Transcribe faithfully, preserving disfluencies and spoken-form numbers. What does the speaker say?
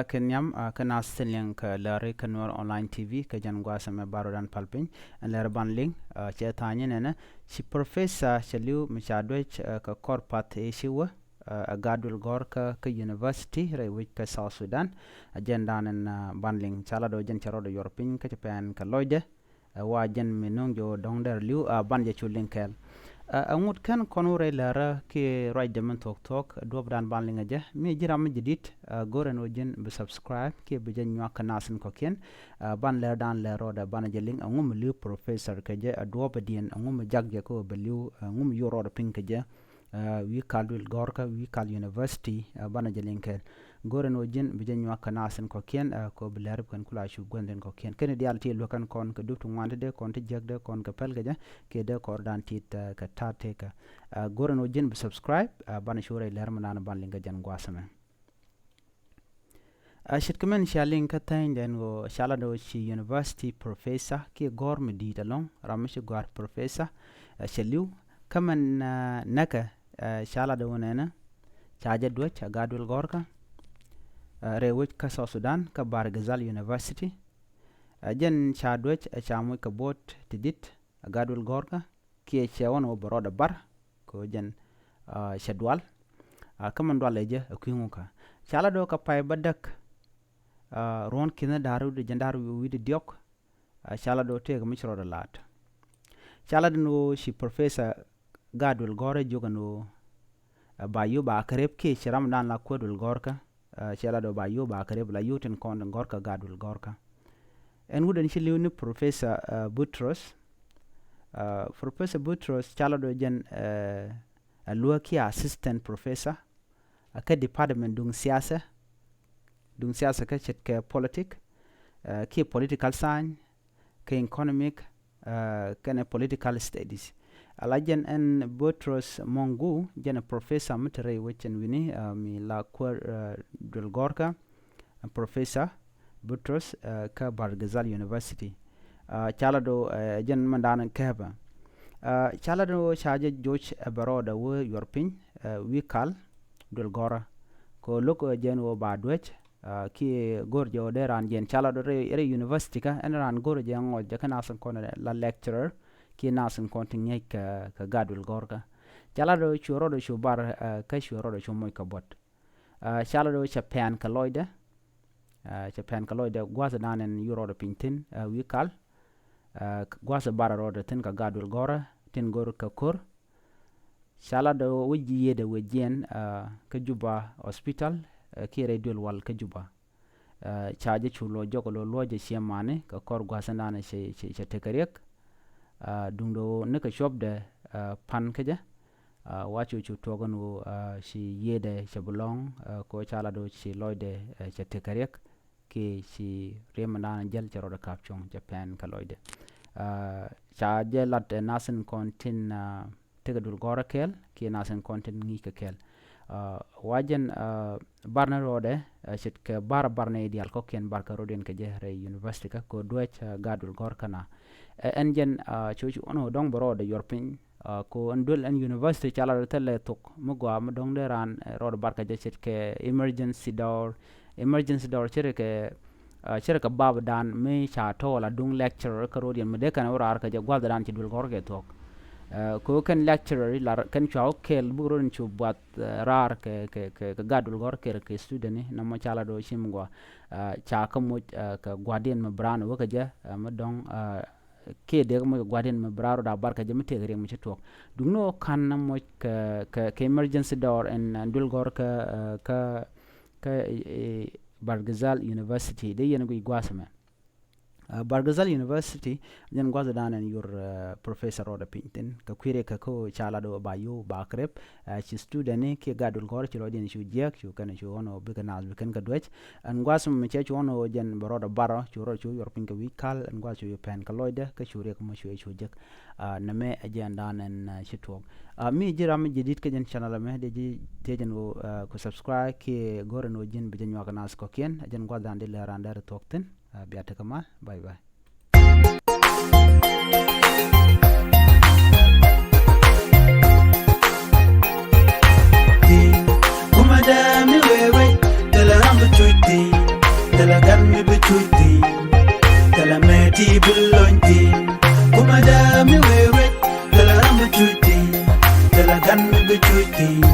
Kɛ nhiam, ah, kä naath tin liŋ kɛ lääri kä Nuer Online T V, kɛ jɛn gua̱a̱th ɛmɛ bärɔw dan pal piny. Ɛn lääri ban liŋ, ah, cɛ tha̱a̱ŋ nyin ɛnɛ, ci professor cɛ li̱w mi ca duec, ah, kɛ kɔr path ëë ci wä, ah, ɛ gaat duël gɔ̱rkä kä university rɛy wec kä South Sudan. Ah, jɛn dan ɛn, ah, ban liŋ, ca lat ɣöö jɛn cɛ rɔɔdɛ yuɔr piny kä cɛ pɛn kɛ lɔcdɛ. Ɛ wa jɛn mi no̱o̱ŋ jɛ ɣöö dɔ̱ŋ dɛr li̱w, ah, ban jɛ cu liŋ kɛɛl. Ah, ɛŋut kɛn kɔn wä rɛy läärä kiɛ ruacdɛ min thuɔ̱k thuɔ̱k, duɔ̱ɔ̱p dan ban liŋ ɛ jɛ. Mi ji̱ ram mi jɛ di̱t, ah, go̱rɛ ni ɣöö ji̱n bi subscribe kiɛ bi jɛ nyuak kɛ naath in kɔ̱kiɛn. Ah, ban lär dan lär rɔɔdɛ ban jɛ liŋ, ɛŋu mi li̱w professor kɛ jɛ, ɛ duɔ̱ɔ̱pɛ diɛn, ɛŋu mi jak jɛ kä ɣöö bɛ li̱w, ɛŋu mi yuɔr rɔɔdɛ piny kɛ jɛ. Ah, wi̱i̱ kal duël gɔ̱rkä, wi̱i̱ kal university, ah, banɛ jɛ liŋ kɛɛl. Go̱rɛ ni ɣöö ji̱n bi jɛ nyuak kɛ naath in kɔ̱kiɛn, ah, kɛ ɣöö bi lɛr bi kɛn kula cu guänh in kɔ̱kiɛn. Kɛn diaal ti luäk kɛn kɔn kɛ dup ti ŋuan ti dee kɔn ti jiäk dee kɔn kɛ päl kɛ jɛ, kiɛ dee kɔr dan tit, ah, kɛ ta̱a̱ tekä. Ah, go̱rɛ ni ɣöö ji̱n bi subscribe, ah, banɛ cu rɛy lɛr mi naan ban liŋ kɛ jɛn gua̱a̱th ɛmɛ. Ah, ce̱tkɛ min cia liŋ kä thäny den ɣöö ca lat ɣöö ci university professor kiɛ gɔ̱r mi di̱i̱t ɛlɔ̱ŋ, ram mi ci gɔ̱a̱r professor, ah, cɛ li̱w. Kä min, ah, näkɛ, ah, ca lat ɣöö nɛnɛ ca jɛ duäc ɛ gaat duël gɔ̱rkä, ah, rɛy wec kä South Sudan kä Bahr el Ghazal University. Ah, jɛn ca duäc, ah, ca moc kɛ bo̱o̱t ti di̱t ɛ gaat duël gɔ̱rkä, kiɛ cɛ wä ni wä bɛ rɔɔdɛ bar kɛ wä jɛn, ah, cɛ dual. Ah, kä min dual ɛ jɛ ɛ kui̱ ŋukä. Ca lat ɣöö kɛ pay bä däk, ah, ruɔ̱n ki̱n da̱r wi̱cdɛ jiɛn da̱r wi̱cdɛ diɔ̱k, ah, ca lat ɣöö tëëkɛ mi ci rɔɔdɛ la̱t. Ca lat ni ɣöö ci professor gaat duël gɔ̱rä jiök ɛn ɣöö, ah, ba yio̱w ba kɛ rep kiɛ ci ram dan la kuäär duël gɔ̱rkä. Ah, cɛ la dɔ̱ ba yio̱w ba kɛ rep la yio̱w tin kɔn tin gɔ̱rkä gaat duël gɔ̱rkä. Ɛn wut ɛn ci li̱w ni professor, ah, Butros. Ah, professor Butros ca la dɔ̱ jɛn, ah, ɛ luäk kiɛ assistant professor, ah, kä department duŋ siasa, duŋ siasa kä ce̱tkɛ politic, ah, kiɛ political science, kɛ economic, ah, kɛnɛ political studies. Ala jɛn ɛn Butros Mongu, jɛn ɛ professor mi te rɛy wec ɛn wi̱ni, ah, mi la kuäär, ah, duël gɔ̱rkä, ah, professor Butros, ah, kä Bahr el Ghazal University. Ah, ca la dɔ̱, ah, jɛn mɛn da̱a̱n kɛpɛ. Ah, ca la dɔ̱ ca jɛ joc ɛ bɛ rɔɔdɛ wä yuɔr piny, ah, wi̱i̱ kal duël gɔ̱rä. Kɛ lo̱k, ah, jɛn wä ba duec, ah, kiɛ go̱r jɛ ɣöö dee raan jɛn ca la dɔ̱ rɛy, rɛy university kä, ɛn raan go̱r jɛ ŋɔc jɛ kä naath in kɔn la lecturer kiɛ naath in kɔn ti ŋi̱eec kɛ, kɛ gaat duël gɔ̱rkä. Ca la dɔ̱ cu rɔɔdɛ cu bar, ah, kä cu rɔɔdɛ cu moc kɛ buɔ̱t. Ah, ca la dɔ̱ cɛ pɛn kɛ lɔcdɛ, ah, cɛ pɛn kɛ lɔcdɛ gua̱th dan ɛn yio̱w rɔɔdɛ piny thi̱n, ah, wi̱i̱ kal. Ah, gua̱th bar rɔɔdɛ thi̱n kɛ gaat duël gɔ̱rä tin go̱r kɛ ko̱r. Ca la dɔ̱ wä ji̱ yiëëdɛ wä jiɛn, ah, kä Juba Hospital, ah, kiɛ rɛy duël wal kä Juba. Ah, ca jɛ cu luɔc jɔk ɛ luɔc jɛ ciɛ mani kɛ kɔr gua̱th in dan cɛ, cɛ, cɛ tekɛ riɛk. Ah, duŋdɛ ɣöö nikɛ cuɔpdɛ, ah, pan kä jɛ. Ah, wa cu cu tuɔk ɛn ɣöö, ah, ci yiëëdɛ cɛ bi lɔ̱ŋ, ah, kɛ ɣöö ca la dɔ̱ ci lɔcdɛ, ah, cɛ tekɛ riɛk. Kiɛ ci riɛm in dan jäl cɛ rɔɔdɛ ka̱p cuɔ̱ŋ cɛ pɛn kɛ lɔcdɛ. Ah, ca jɛ lat, eh, naath in kɔn tin, ah, tekɛ duël gɔ̱rä kɛɛl kiɛ naath in kɔn tin ŋi̱i̱c kɛ kɛɛl. Ah, wa jɛn, ah, bar ni rɔɔdɛ, ah, ce̱tkɛ bar, bar ni diaal kɔ̱kiɛn bar kɛ rɔɔdiɛn kɛ jɛ rɛy university kä kɛ duäc, ah, gaat duël gɔ̱rkä na. Eh, ɛn jɛn, ah, cu, cu ɣɔn ɣöö dɔ̱ŋ bɛ rɔɔdɛ yuɔr piny, ah, kɛ ɣöö ɛn duël ɛn university ca la dɔ̱ thilɛ thok mi gɔaa mi dɔ̱ŋ dee raan, eh, rɔɔdɛ bar kɛ jɛ ce̱tkɛ emergency door. Emergency door ce̱tkɛ, ah, ce̱tkɛ bab dan mi ca tɔ̱ la duŋ lecturer kä rɔɔdiɛn mi dee kɛn wä raar kɛ jɛ gua̱th dan ci duël gɔ̱rä kɛ thuɔ̱k. Eh, kɛ ɣöö kɛn lecturer la kɛn cua wä kɛɛl buk rɔɔdiɛn cu buath, eh, raar kɛ, kɛ, kɛ, kɛ gaat duël gɔ̱rä kɛ, kɛ student ni nɔmɔ ca la dɔ̱ ci mi gɔaa. Ah, ca kä moc, ah, kɛ gua̱diɛn mi bi raan wä kɛ jɛ, ah, mi dɔ̱ŋ, ah, kiɛ dee kä moc kɛ gua̱diɛn mi bi raan rɔ da̱a̱ bar kɛ jɛ mi tëëk riɛk mi ci tuɔɔk. Duŋni ɣöö ka̱n na moc kɛ, kɛ, kɛ emergency door ɛn, ɛn duël gɔ̱rä kä, ah, kä, kä, eh, Bahr el Ghazal University dee yɛn guic gua̱a̱th ɛmɛ. Ah, Bahr el Ghazal University, jɛn gua̱th dan ɛn yio̱w, ah, professor rɔɔdɛ piny thi̱n. Kɛ kui̱ riɛk kɛ kä ca la dɔ̱ ba yio̱w ba kɛ rep, ah, ci student ni kiɛ gaat duël gɔ̱rä ci lɔcdiɛn cu jiääk, cu kɛn cu ɣɔn ɣöö bikɛ naath bi kɛn kɛ duäc. Ɛn gua̱th mi cɛ cu ɣɔn ɣöö jɛn bɛ rɔɔdɛ bar ɔ, cu rɔɔdɛ cu yuɔr piny kɛ wi̱i̱ kal, ɛn gua̱th cu pɛn kɛ lɔcdɛ, kä cu riɛk mɔ cu cu jek. Ah, nɛmɛ ɛ jɛn dan ɛn, ah, ci tuɔɔk. Ah, mi ji̱ ram mi jɛ di̱t kä jɛn channel ɛmɛ, dee ji̱ tëë jɛn ɣöö, ah, ku subscribe kiɛ go̱rɛ ni ɣöö ji̱n bi jɛ nyuak kɛ naath kɔ̱kiɛn, ɛ jɛn gua̱th dan dee lɛ raan dee rɛ thuɔ̱k thi̱n. Ah, bia tekɛ mal. Bye bye. Kuma dɛ mi wee wee, thilɛ ram bi cuc thi̱n. King